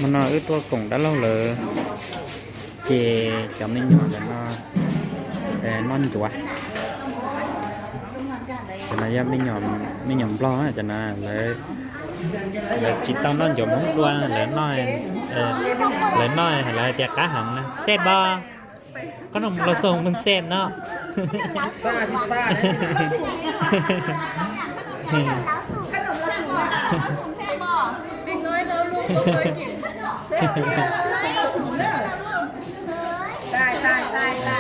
Hmo no wb tuaj koom dab laug lawv, ces cov me nyuam ntawm no noj ncuav. Cov no yog me nyuam nplog, cov no lawv tsis tau noj ncuav Hmoob dua, lawv noj, lawv tias qab heev na. Xej pob, koj noj los xoo mus xej no.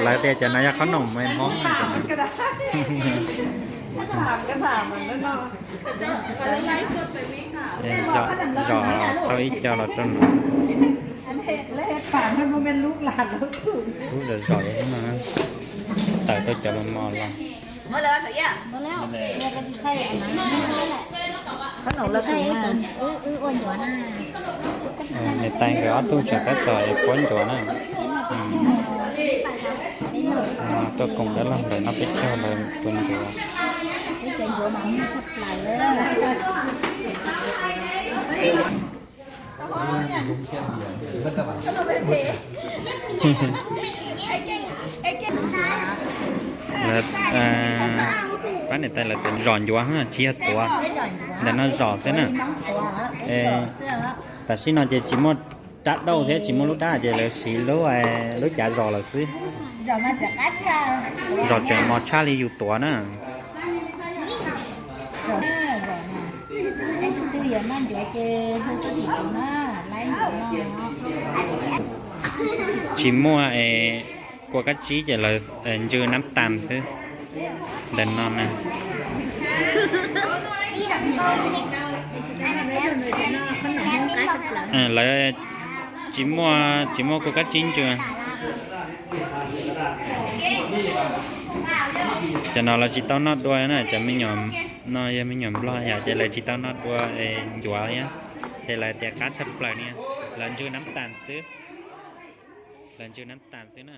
Lawv tias cov no yog qhob noom Hmoob. Zom tau ib co los rau no. Lub zom zom no, tawm tau cov mos mos los. Niam tais nkawd ob tug tseem tab tom puab ncuav na. Tuaj koom dab laug lawv noj peb caug lawv puab ncuav. Lawv, pab niam tais lawv tias zom ncuav tsis yog tuav, ntawm no zom xwb na. Tam sim no ces tsis muaj rab dauj thiab tsis muaj lub dab ces lawv siv lub, lub cav zom lawm xwb. Zom tseem mos tshaj li yus tuav na. Tsis muaj kua kab tsib ces lawv ntsw nab tas xwb. Ntawm no na, lawv tsis muaj, tsis muaj kua kab tsib ntsw. Cov no lawv tsis tau noj dua na, cov me nyuam no yog me nyuam nplog yom, ces lawv tsis tau noj dua ncuav thiab, ces lawv tias qab tshaj plaws ni, lawv ntsw nab tas xwb. Lawv ntsw nab tas xwb na.